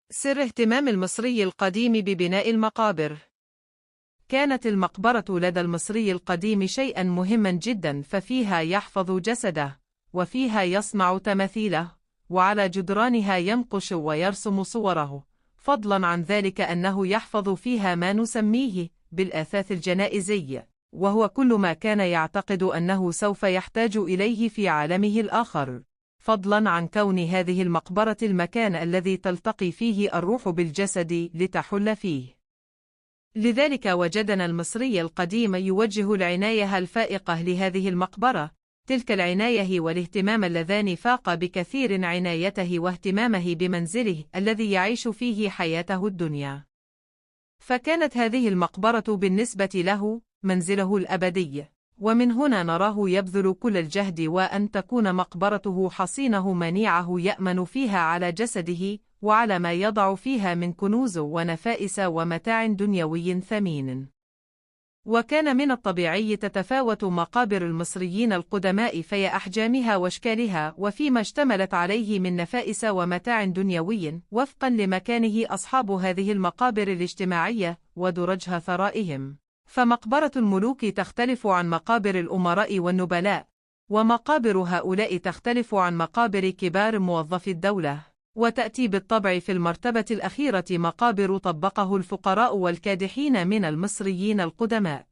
سر اهتمام المصري القديم ببناء المقابر. كانت المقبرة لدى المصري القديم شيئا مهما جدا، ففيها يحفظ جسده، وفيها يصنع تماثيله، وعلى جدرانها ينقش ويرسم صوره، فضلا عن ذلك أنه يحفظ فيها ما نسميه بالأثاث الجنائزي، وهو كل ما كان يعتقد أنه سوف يحتاج إليه في عالمه الآخر، فضلا عن كون هذه المقبرة المكان الذي تلتقي فيه الروح بالجسد لتحل فيه. لذلك وجدنا المصري القديم يوجه العناية الفائقة لهذه المقبرة، تلك العناية والاهتمام اللذان فاق بكثير عنايته واهتمامه بمنزله الذي يعيش فيه حياته الدنيا. فكانت هذه المقبرة بالنسبة له منزله الأبدي، ومن هنا نراه يبذل كل الجهد وأن تكون مقبرته حصينه منيعه يأمن فيها على جسده وعلى ما يضع فيها من كنوز ونفائس ومتاع دنيوي ثمين. وكان من الطبيعي تتفاوت مقابر المصريين القدماء في أحجامها واشكالها وفيما اشتملت عليه من نفائس ومتاع دنيوي وفقا لمكانه أصحاب هذه المقابر الاجتماعية ودرجها ثرائهم. فمقبرة الملوك تختلف عن مقابر الأمراء والنبلاء، ومقابر هؤلاء تختلف عن مقابر كبار موظفي الدولة، وتأتي بالطبع في المرتبة الأخيرة مقابر طبقه الفقراء والكادحين من المصريين القدماء.